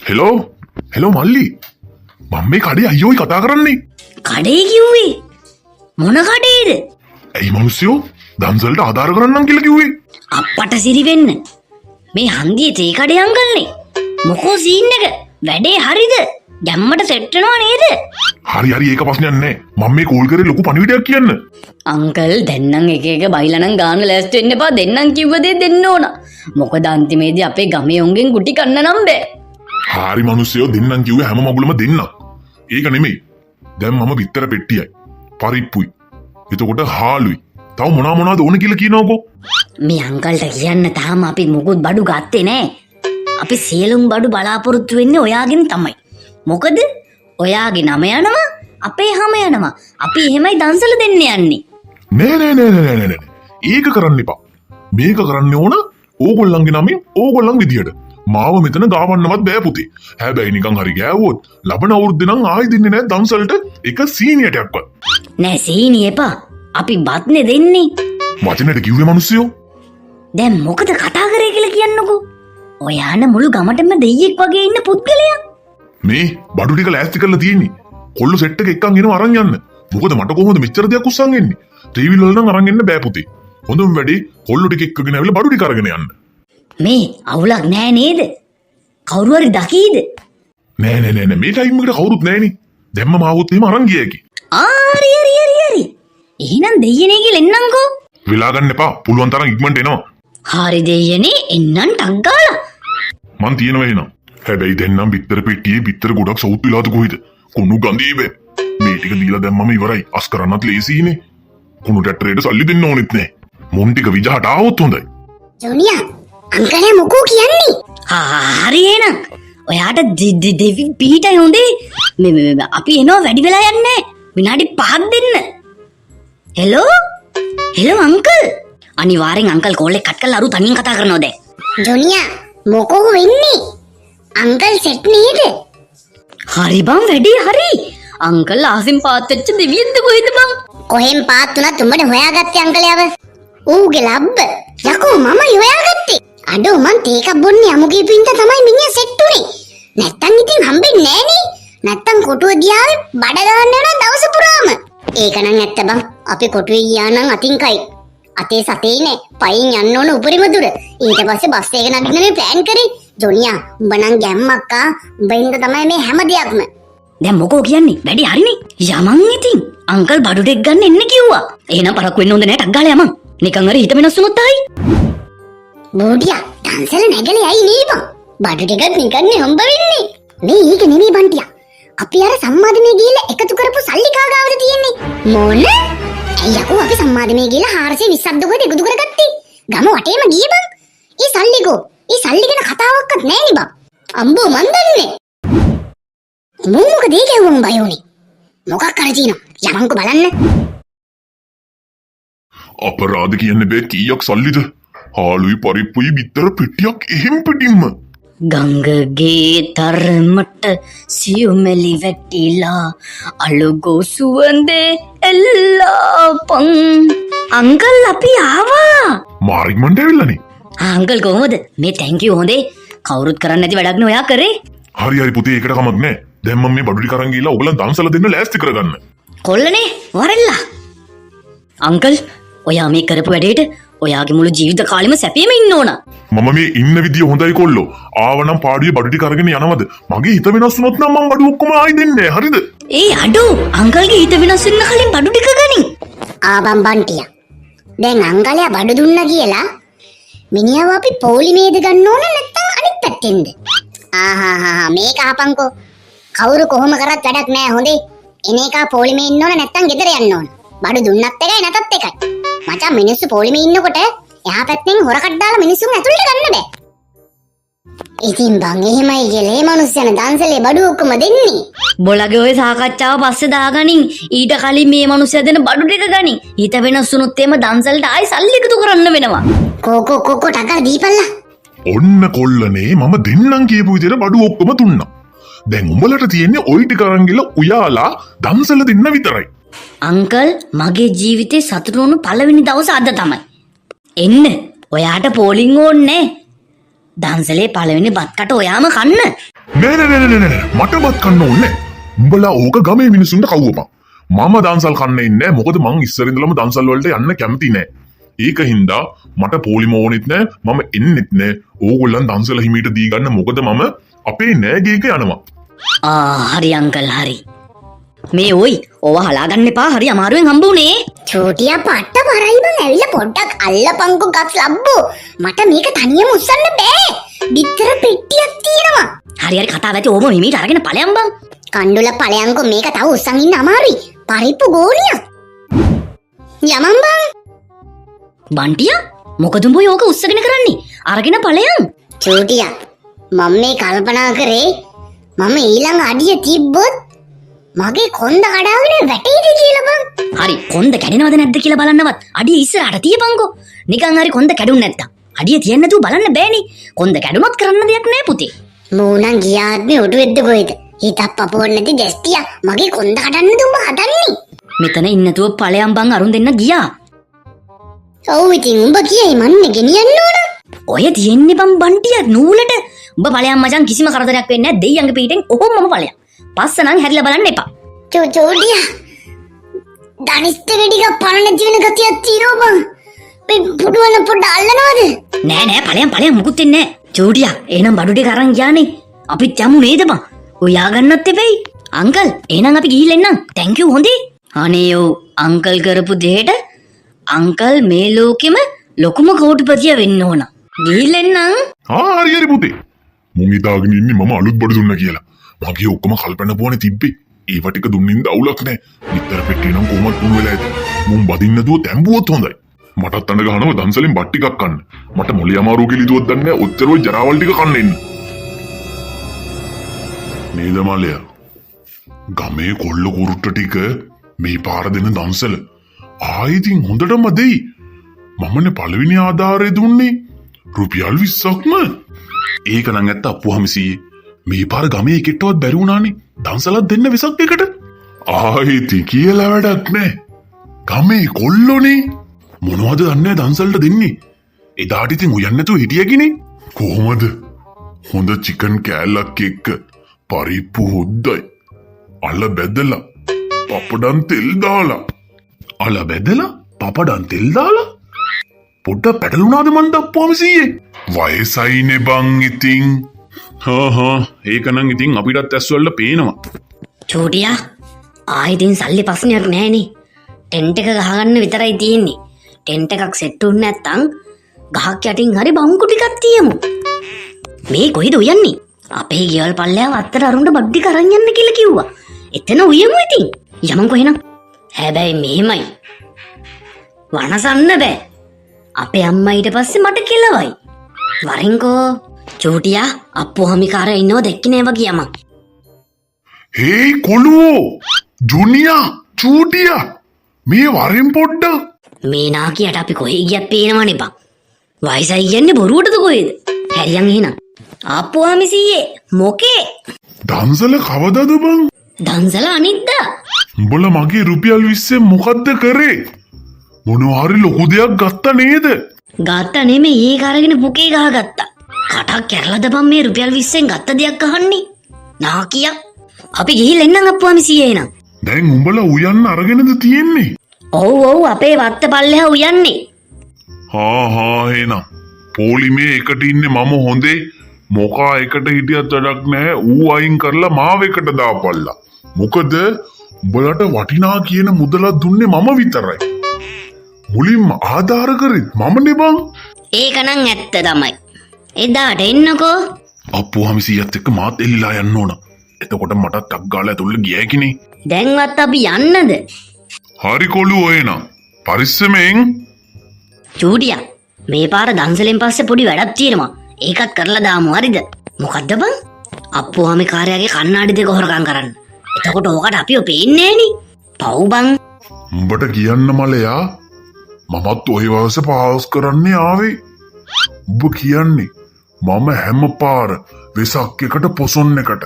Hello hello මල්ලි, මම මේ කඩේ අයියෝයි කතා කරන්නේ. කඩේ කිව්වේ මොන කඩේද? ඇයි මිනිස්සුયો දන්සලට ආධාර කරන්නම් කියලා කිව්වේ? අප්පට සිරි වෙන්න. මේ හන්දියේ තේ කඩේ අංකල්නේ. මොකෝ සීන් එක? වැඩේ හරිද? ගැම්මට සෙට් වෙනව නේද? හරි හරි, ඒක ප්‍රශ්නයක් නෑ. මම මේ කෝල් කරේ ලොකු පණිවිඩයක් කියන්න. අංකල් දැන් නම් එක එක බයිලා නම් ගාන ලෑස්ති වෙන්න එපා. දෙන්නම් කිව්ව දේ දෙන්න ඕන. මොකද අන්තිමේදී අපේ ගමේ උන්ගෙන් ගුටි කන්න නම් බෑ. හරි මිනිස්සුયો, දෙන්නම් කිව්වේ හැම මගුලම දෙන්නම්. ඒක නෙමෙයි. දැන් මම බිත්තර පෙට්ටියයි, පරිප්පුයි, එතකොට හාලුයි, තව මොනවා මොනවද ඕන කියලා කියනවකෝ. මේ අංකල්ට කියන්න තාම අපි මොකුත් බඩු ගත්තේ නෑ. අපි සියලුම බඩු බලාපොරොත්තු වෙන්නේ ඔයාගෙන් තමයි. මොකද ඔයාගේ නම යනවා, අපේ හැම යනවා. අපි එහෙමයි දන්සල දෙන්න යන්නේ. නෑ නෑ නෑ නෑ නෑ නෑ, ඒක කරන්න එපා. මේක කරන්න ඕන ඕගොල්ලන්ගේ නමින් ඕගොල්ලන් විදියට. මාව මෙතන ගාවන්නවත් බෑ පුතේ. හැබැයි නිකන් හරි ගෑවුවොත් ලබන අවුරුද්දේ නම් ආයි දෙන්නේ නෑ දන්සලට එක සීනියටයක්වත්. නෑ සීනි එපා. අපි බත්නේ දෙන්නේ. වචනෙට කිව්වේ මිනිස්සුયો. දැන් මොකද කතා කරේ කියලා කියන්නකෝ. ඔයාන මුළු ගමටම දෙයියෙක් වගේ ඉන්න පුද්ගලයා. මේ බඩු ටික ලෑස්ති කරලා තියෙන්නේ. කොල්ලෝ සෙට් එක එක්කන් එනවා අරන් යන්න. මොකද මට කොහොමද මෙච්චර දෙයක් උස්සන් එන්නේ? ත්‍රිවිල් වල නම් අරන් එන්න බෑ පුතේ. හොඳම වැඩේ කොල්ලෝ ටික එක්කගෙන ඇවිල්ලා බඩු ටික අරගෙන යන්න. මේ අවුලක් නෑ නේද? කවුරු හරි දකීද? නෑ නෑ නෑ නෑ, මේ ටයිම් එකට කවුරුත් නෑනේ. දැම්මම ආවොත් එහෙම අරන් ගිය හැකි. ආ හරි හරි හරි හරි. එහෙනම් දෙයියනේ කියලා එන්නම්කෝ. වෙලා ගන්න එපා. පුළුවන් තරම් ඉක්මනට එනවා. හරි දෙයියනේ, එන්නම් ටක් ගාලා. මං තියෙනවා එහෙනම්. හැබැයි දැන් නම් බිත්තර පෙට්ටියේ බිත්තර ගොඩක් සවුත් වෙලාද කොහෙද? කුණු ගඳේ බෑ. මේ ටික දීලා දැම්මම ඉවරයි. අස් කරන්නත් ලේසියිනේ. කුණු ට්‍රැක්ටරේට සල්ලි දෙන්න ඕනෙත් නෑ. මොන් ටික විජහට ආවොත් හොඳයි. ජොනියා, අංකලයා මොකෝ කියන්නේ? හරි එහෙනම්. ඔයාට දෙවි පීටයි හොඳේ. මේ මේ මේ අපි එනවා, වැඩි වෙලා යන්නේ නෑ. විනාඩි 5ක් දෙන්න. Hello hello uncle. අනිවාර්යෙන් අංකල් කෝල් එක කට් කරලා අරු තනියෙන් කතා කරනවා දැන්. ජොනියා, මොකෝ වෙන්නේ? අංකල් සෙට් නේද? හරි බං, වැඩේ හරි. අංකල් අහසින් පාත් වෙච්ච දෙවියෙක්ද කොහෙද බං? කොහෙන් පාත් වුණත් උඹට හොයාගත්තේ අංකලයාව. ඌගේ ලබ්බ. යකෝ මමයි හොයාගත්තේ. අඩෝ මං තේ එකක් බොන්නේ යමු කියපු ඉඳ තමයි මිනිහා සෙට් උනේ. නැත්තම් ඉතින් හම්බෙන්නේ නෑනේ. නැත්තම් කොටුව ගියාවේ බඩ ගන්න වෙනවා දවස පුරාම. ඒක නම් ඇත්ත බං. අපි කොටුවේ ගියා නම් අතින් කයි. අතේ සතේ නෑ. පයින් යන්න ඕන උපරිම දුර. ඊට පස්සේ බස් එක නගින්න මේ ප්ලෑන් කරේ. ජොනියා, උඹ නම් ගැම්මක් ආ. උඹ හින්දා තමයි මේ හැම දෙයක්ම. දැන් මොකෝ කියන්නේ? වැඩේ හරිනේ. යමන් ඉතින්. අංකල් බඩු ටික ගන්න එන්න කිව්වා. එහෙනම් පරක්කු වෙන්න හොඳ නෑ, ටක් ගාලා යමන්. නිකන් හරි හිත වෙනස් වුණොත් ආයි. බෝඩියා, දන්සල නැගලේ ඇයි නේ බං? බඩු ටිකත් නිකන්නේ හම්බ වෙන්නේ. මේ ඒක නෙමෙයි බන්ටියා. අපි අර සම්මාදමේ ගිහලා එකතු කරපු සල්ලි කා ගාවද තියෙන්නේ? මොන? ඇයි යකෝ අපි සම්මාදමේ ගිහලා 420ක් ද කොහෙද එකතු කරගත්තේ? ගම වටේම ගියේ බං. ඒ සල්ලි කෝ? ඒ සල්ලි ගැන කතාවක්වත් නෑනේ බං. අම්බෝ මන් දන්නේ. මූ මොකද ඒ ගැහුවම බය වුනේ? මොකක් අර තියෙනවා? යමන්කෝ බලන්න. අපරාධ කියන්න බෑ, කීයක් සල්ලිද? හාලුයි පරිප්පුයි බිත්තර පෙට්ටියක් එහෙම් පිටින්ම. ගංගගේ තරමට සියුමැලි වැටිලා අලුගෝ සුවඳේ එල්ලාපන්. අංකල් අපි ආවා. මාර ඉක්මනට ඇවිල්ලානේ. අංකල් කොහොමද? මේ thank you හොඳේ. කවුරුත් කරන්න නැති වැඩක් නේ ඔයා කරේ. හරි හරි පුතේ, ඒකට කමක් නෑ. දැන් මම මේ බඩු ටික අරන් ගිහලා ඔයගොල්ලන් දන්සල දෙන්න ලෑස්ති කරගන්න. කොල්ලනේ වරෙල්ලා. අංකල් ඔයා මේ කරපු වැඩේට ඔයාගේ මුළු ජීවිත කාලෙම සැපේම ඉන්න ඕන. මම මේ ඉන්න විදිය හොඳයි කොල්ලෝ. ආවනම් පාඩුවේ බඩු ටික අරගෙන යනවද? මගේ හිත වෙනස් වුණොත් නම් මං බඩු ඔක්කොම ආයි දෙන්නේ නෑ. හරිද? ඒ අඩෝ, අංකල්ගේ හිත වෙනස් වෙන්න කලින් බඩු ටික ගනින්. ආබම් බන්ටියා. දැන් අංකලයා බඩු දුන්නා කියලා මිනිහව අපි පොලිමේද ගන්න ඕන නැත්තම් අනිත් පැත්තෙන්ද? ආහාහා, මේක අහපන්කෝ. කවුරු කොහොම කරත් වැඩක් නෑ හොඳේ. එන එකා පොලිමේ ඉන්න ඕන නැත්තම් ගෙදර යන්න ඕන. බඩු දුන්නත් එකයි නැතත් එකයි. මචං මිනිස්සු පොලිමේ ඉන්නකොට එහා පැත්තෙන් හොරකට් දාලා මිනිස්සුන් ඇතුළට ගන්න බෑ. ඉතින් බං එහෙමයි කියලා ඒ මනුස්සයන දන්සලේ බඩු ඔක්කොම දෙන්නේ. බොලගේ ඔය සාකච්ඡාව පස්සේ දාගනින්. ඊට කලින් මේ මනුස්සයා දෙන බඩු ටික ගනින්. හිත වෙනස් වුණොත් එහෙම දන්සලට ආයි සල්ලි එකතු කරන්න වෙනවා. කෝ කෝ කෝ කෝ ටකර දීපල්ලා. ඔන්න කොල්ලනේ, මම දෙන්නම් කියපු විදිහට බඩු ඔක්කොම දුන්නා. දැන් උඹලට තියෙන්නේ ඔය ටික අරන් ගිහලා උයාලා දන්සල දෙන්න විතරයි. අංකල් මගේ ජීවිතේ සතුටු වුණු පළවෙනි දවස අද තමයි. එන්න ඔයාට පෝලිං ඕනේ. දන්සලේ පළවෙනි බත් කට ඔයාම කන්න. නෑ නෑ නෑ නෑ නෑ, මට බත් කන්න ඕනේ නෑ. උඹලා ඕක ගමේ මිනිසුන්ට කව්වපන්. මම දන්සල් කන්න ඉන්නේ නෑ. මොකද මං ඉස්සර ඉඳලම දන්සල් වලට යන්න කැමති නෑ. ඒක හින්දා මට පොලිම ඕනෙත් නෑ, මම එන්නෙත් නෑ. ඕගොල්ලන් දන්සල හිමීට දී ගන්න, මොකද මම අපේ නෑගේක යනවා. ආ හරි අංකල් හරි. මේ ඔයි ඕවා හලාගන්න එපා, හරි අමාරුවෙන් හම්බ වුණේ. චූටියා පට්ට වරයි බං, ඇවිල්ලා පොඩ්ඩක් අල්ලපන්කෝ ගස් ලබ්බෝ. මට මේක තනියම උස්සන්න බෑ. බිත්තර පෙට්ටියක් තියෙනවා. හරි හරි කතාව ඇති, ඕම හිමීට අරගෙන ඵලයන් බං. කණ්ඩුල ඵලයන්කෝ, මේක තව උස්සන් ඉන්න අමාරුයි. පරිප්පු ගෝනියක්. යමන් බං. බන්ටියා මොකද උඹ ඔය ඕක උස්සගෙන කරන්නේ? අරගෙන ඵලයන්. චූටියා මම මේ කල්පනා කරේ මම ඊළඟ අඩිය තිබ්බොත් මගේ කොන්ද කඩාගෙන වැටෙයිද කියලා බං. හරි, කොන්ද කැඩෙනවද නැද්ද කියලා බලන්නවත් අඩිය ඉස්සරහට තියපන්කෝ. නිකන් හරි කොන්ද කැඩුන් නැත්තම් අඩිය තියන්න නැතුව බලන්න බෑනේ. කොන්ද කැඩුනොත් කරන්න දෙයක් නෑ පුතේ. මූණන් ගියාත්මේ ඔඩුවෙද්ද කොහෙද? හිතක් පපුවක් නැති දැස්තියා මගේ කොන්ද කඩන්නද උඹ හදන්නේ? මෙතන ඉන්න නැතුව ඵලයන් බං, අරුන් දෙන්න ගියා. ඔව් ඉතින් උඹ කියයි මන්නේ ගෙනියන්න ඕන. ඔය තියෙන්නේ බං බන්ටියා නූලට. උඹ ඵලයන් මචං, කිසිම කරදරයක් වෙන්නේ නෑ. දෙයියන්ගේ පීඨෙන් ඔහොමම ඵලයන්. පස්ස නම් හැරිලා බලන්න එපා. චූටියා දනිස්ත ටිකක් පණ නැති වෙන ගතියක් තියෙනවා බං. මේ පුඩුවන පොඩ්ඩ අල්ලනවද? නෑ නෑ ඵලයන් ඵලයන්, මුකුත් වෙන්නේ නෑ. චූටියා එහෙනම් බඩු ටික අරන් ගියානේ. අපිත් යමු නේද බං? ඔයා ගන්නත් එපෙයි. අංකල් එහෙනම් අපි ගිහිල්ලා එන්නම්. Thank you හොඳේ. අනේ ඔව්, අංකල් කරපු දෙයට අංකල් මේ ලෝකෙම ලොකුම කෝටිපතිය වෙන්න ඕන. ගිහිල්ලා එන්නම්. ආ හරි හරි පුතේ. මුන් හිතාගෙන ඉන්නේ මම අලුත් බඩු දුන්නා කියලා. මගේ ඔක්කොම කල්පැනපුවනේ තිබ්බේ. ඒව ටික දුන්නින්ද අවුලක් නෑ. බිත්තර පෙට්ටිය නම් කොහොමත් කුණු වෙලා ඇති. මුන් බදින්න නැතුව තැඹුවොත් හොඳයි. මටත් අඬ ගහනවා දන්සලෙන් බත් ටිකක් කන්න. මට මොලේ අමාරුව කියලා හිතුවත් දන්නේ නෑ, ඔච්චර ඔය ජරාවල් ටික කන්න එන්න. නේද මලයා? ගමේ කොල්ල කුරුට්ට ටික මේ පාර දෙන දන්සල ආයෙ ඉතින් හොඳටම දෙයි. මමනේ පළවෙනි ආධාරය දුන්නේ. රුපියල් 20ක්ම. ඒක නම් ඇත්ත අප්පුහාමි සීයේ. මේ පාර ගමේ එකෙක්ටවත් බැරි වුණානේ දන්සලක් දෙන්න වෙසක් එකට. ආයෙ ඉතින් කියලා වැඩක් නෑ. ගමේ කොල්ලෝනේ මොනවද දන්නේ දන්සලට දෙන්නේ. එදාට ඉතින් උයන්න නැතුව හිටියකිනේ. කොහොමද හොඳ චිකන් කෑල්ලක් එක්ක පරිප්පු හොද්දයි අල බැදලා පපඩම් තෙල් දාලා. අල බැදලා පපඩම් තෙල් දාලා පොඩ්ඩක් පැටලුණාද මන්ද අප්පුහාමි සීයේ? වයසයිනේ බං ඉතින්. හා හා ඒක නම් ඉතින් අපිටත් ඇස් වලට පේනවා. චූටියා ආයෙ ඉතින් සල්ලි ප්‍රශ්නයක් නෑනේ. ටෙන්ට් එක ගහගන්න විතරයි තියෙන්නේ. ටෙන්ට් එකක් සෙට් වුනේ නැත්තම් ගහක් යටින් හරි බංකු ටිකක් තියමු. මේ කොහෙද උයන්නේ? අපේ ගෙවල් පල්ලෙහා වත්තට අරුන්ට බඩු ටික අරන් යන්න කියලා කිව්වා. එතන උයමු ඉතින්. යමන්කෝ එහෙනම්. හැබැයි මෙහෙමයි, වනසන්න බෑ. අපේ අම්මා ඊට පස්සේ මට කෙලවයි. වරින්කෝ චූටියා, අප්පුහාමිකාරයා ඉන්නව දැක්කේ නෑ වගේ, යමන්. හේයි කොළුවෝ, ජුනියා චූටියා, මේ වරෙන් පොඩ්ඩක්. මේ නාකියට අපි කොහේ ගියත් පේනවනේ බං. වයසයි කියන්නේ බොරුවටද කොහෙද? හැරියන් එහෙනම්. අප්පුහාමි සීයේ මොකේ? දන්සල කවදද බං? දන්සල අනිද්දා. උඹලා මගේ රුපියල් 20 මොකද්ද කරේ? මොනවා හරි ලොකු දෙයක් ගත්තා නේද? ගත්තා නෙමෙයි, ඒක අරගෙන පුකේ ගහගත්තා. කටක් කැරලාද බං මේ රුපියල් 20න් ගත්ත දෙයක් අහන්නේ? නාකියා. අපි ගිහිල්ලා එන්නම් අප්පුහාමි සීයේ එහෙනම්. දැන් උඹලා උයන්න අරගෙනද තියෙන්නේ? ඔව් ඔව්, අපේ වත්ත පල්ලෙහා උයන්නේ. හා හා එහෙනම් පොලිමේ එකට ඉන්නේ මම හොඳේ. මොකා එකට හිටියත් වැඩක් නැහැ. ඌ අයින් කරලා මාව එකට දාපල්ලා. මොකද උඹලට වටිනා කියන මුදලක් දුන්නේ මම විතරයි. මුලින්ම ආධාර කරෙත් මමනේ බං. ඒක නම් ඇත්ත තමයි. එදාට එන්නකෝ. අප්පුහාමි සීයත් එක්ක මාත් එල්ලිලා යන්න ඕන. එතකොට මටත් ටක් ගාලා ඇතුළට ගිය හැකිනේ. දැන්වත් අපි යන්නද? හරි කොළුවෝ එහෙනම්. පරිස්සමෙන්. චූටියා මේ පාර දන්සලෙන් පස්සේ පොඩි වැඩක් තියෙනවා. ඒකත් කරලා දාමු හරිද? මොකද්ද බං? අප්පුහාමි කාර්යාගේ කණ්ණාඩි දෙක හොරකම් කරන්න. එතකොට ඕකට අපිව පේන්නේ නෑනේ. පව් බං. උඹට කියන්න මලයා, මමත් ඔය වයස පාස් කරන්නේ ආවේ. උඹ කියන්නේ මම හැම පාර වෙසක් එකට පොසොන් එකට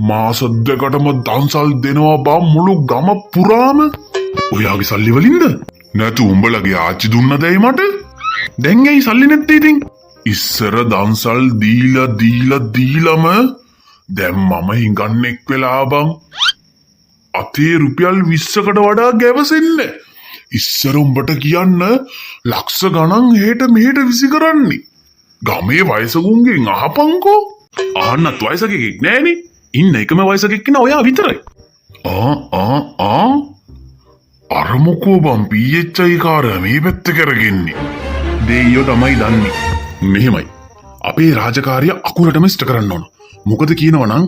මාස දෙකටම දන්සල් දෙනවා බං මුළු ගම පුරාම. ඔයාගේ සල්ලි වලින්ද? නැතු උඹලගේ ආච්චි දුන්නද ඇයි මට? දැන් ඇයි සල්ලි නැත්තේ ඉතින්? ඉස්සර දන්සල් දීලා දීලා දීලම දැන් මම හිඟන්නෙක් වෙලා බං. අතේ රුපියල් 20කට වඩා ගැවසෙන්නේ. ඉස්සර උඹට කියන්න ලක්ෂ ගණන් එහෙට මෙහෙට විසි කරන්නේ. ගමේ වයසකුන්ගෙන් අහපන්කෝ. අහන්නත් වයසකෙක් නෑනේ. ඉන්න එකම වයසකෙක් කෙනා ඔයා විතරයි. ආ ආ ආ අර මොකෝ බං PHI කාරයා මේ පැත්ත කරගෙන්නේ. දෙයියෝ තමයි දන්නේ. මෙහෙමයි. අපේ රාජකාරිය අකුරටම ඉෂ්ට කරන්න ඕන. මොකද කියනවා නම්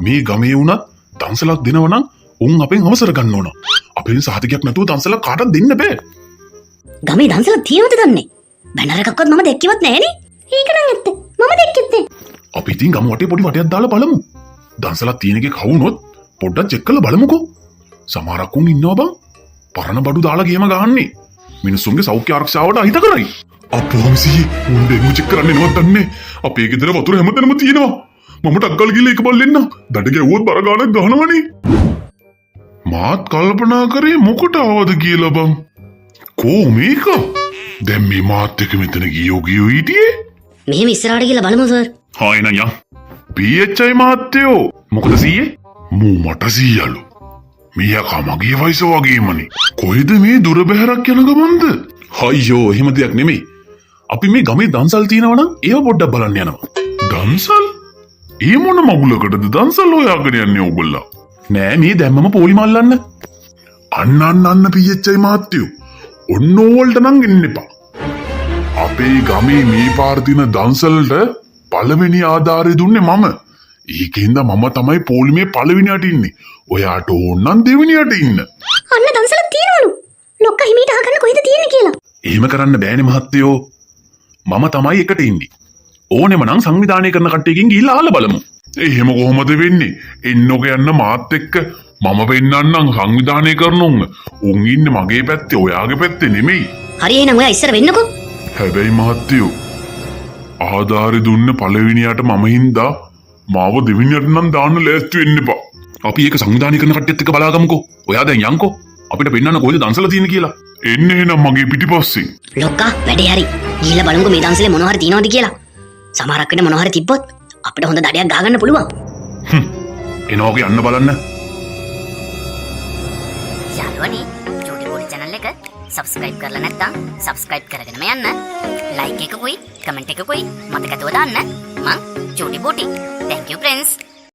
මේ ගමේ වුණත් දන්සලක් දෙනවා නම් උන් අපෙන් අවසර ගන්න ඕන. අපෙන් සහතිකයක් නැතුව දන්සලක් කාටවත් දෙන්න බෑ. ගමේ දන්සලක් තියෙනවද දන්නේ? බැනර් එකක්වත් මම දැක්කේවත් නෑනේ. ඒක නම් ඇත්ත. මම දැක්කෙත් නෑ. අපි ඉතින් ගම වටේ පොඩි වටයක් දාලා බලමු. දන්සලක් තියෙන එකේ කවුනොත් පොඩ්ඩක් චෙක් කරලා බලමුකෝ. සමහරක් උන් ඉන්නවා බං. පරණ බඩු දාලා ගේම ගහන්නේ. මිනිස්සුන්ගේ සෞඛ්‍ය ආරක්ෂාවට අහිත කරයි. අප්පුහාමි සීයේ උන් ඩෙන්ගු චෙක් කරන්න එනවත් දන්නේ. අපේ ගෙදර වතුර හැමතැනම තියෙනවා. මම ටක් ගාලා ගිහලා ඒක බලන්න එන්නම්. දඩ ගැහුවොත් බර ගානක් ගහනවනේ. මාත් කල්පනා කරේ මොකට ආවද කියලා බං. කෝ මේක? දැන් මේ මාත් එක්ක මෙතන ගියෝ ගියෝ හිටියේ. මෙහෙම ඉස්සරහට ගිහලා බලමු සර්. හා එහෙනම් යන්. PHI මහත්තයෝ මොකද සීයේ? මූ මට සීයලු. මේ යකා මගේ වයස වගේමනේ. කොහෙද මේ දුර බැහැරක් යන ගමන්ද? අයියෝ එහෙම දෙයක් නෙමෙයි. අපි මේ ගමේ දන්සල් තියෙනවා නම් ඒව පොඩ්ඩක් බලන්න යනවා. දන්සල්? ඒ මොන මගුලකටද දන්සල් හොයාගෙන යන්නේ ඕගොල්ලෝ? නෑ මේ දැම්මම පොලිම අල්ලන්න. අන්න අන්න අන්න PHI මහත්තයෝ. ඔන්න ඕවලට නම් එන්න එපා. අපේ ගමේ මේ පාර තියෙන දන්සලට පළවෙනි ආධාරය දුන්නේ මම. ඒකෙන්ද මම තමයි පොලිමේ පළවෙනියට ඉන්නේ. ඔයාට ඕන නම් දෙවෙනියට ඉන්න. අන්න දන්සලක් තියෙනවලු. ලොක්කා හිමීට අහගන්න කොහෙද තියෙන්නේ කියලා. එහෙම කරන්න බෑනේ මහත්තයෝ. මම තමයි එකට ඉන්නේ. ඕනෙම නම් සංවිධානය කරන කට්ටියකින් ගිහිල්ලා අහලා බලමු. එහෙම කොහොමද වෙන්නේ? එන්නකො යන්න මාත් එක්ක. මම පෙන්නන්නම් සංවිධානය කරන උන්. උන් ඉන්නේ මගේ පැත්තේ ඔයාගේ පැත්තේ නෙමෙයි. හරි එහෙනම් ඔයා ඉස්සර වෙන්නකෝ. හැබැයි මහත්තයෝ ආධාරය දුන්න පළවෙනියට මම හින්දා මාව දෙවෙනියට නම් දාන්න ලෑස්ති වෙන්න එපා. අපි ඒක සංවිධානය කරන කට්ටියත් එක්ක බලාගමුකෝ. ඔයා දැන් යන්කෝ. අපිට පෙන්නන්න කොහෙද දන්සල තියෙන්නේ කියලා. එන්න එහෙනම් මගේ පිටිපස්සෙන්. ලොක්කා වැඩේ හරි. ගිහිල්ලා බලමුකෝ මේ දන්සලේ මොනවා හරි තියෙනවද කියලා. සමහරක් වෙන මොනවා හරි තිබ්බොත් අපිට හොඳ දඩයක් ගහගන්න පුළුවන්. එනවා යන්න බලන්න. යාළුවනේ චූටි පොඩි channel එක subscribe කරලා නැත්නම් subscribe කරගෙනම යන්න. Like එකකුයි comment එකකුයි මතක ඇතුව දාන්න. මං චූටි පොඩි. Thank you friends.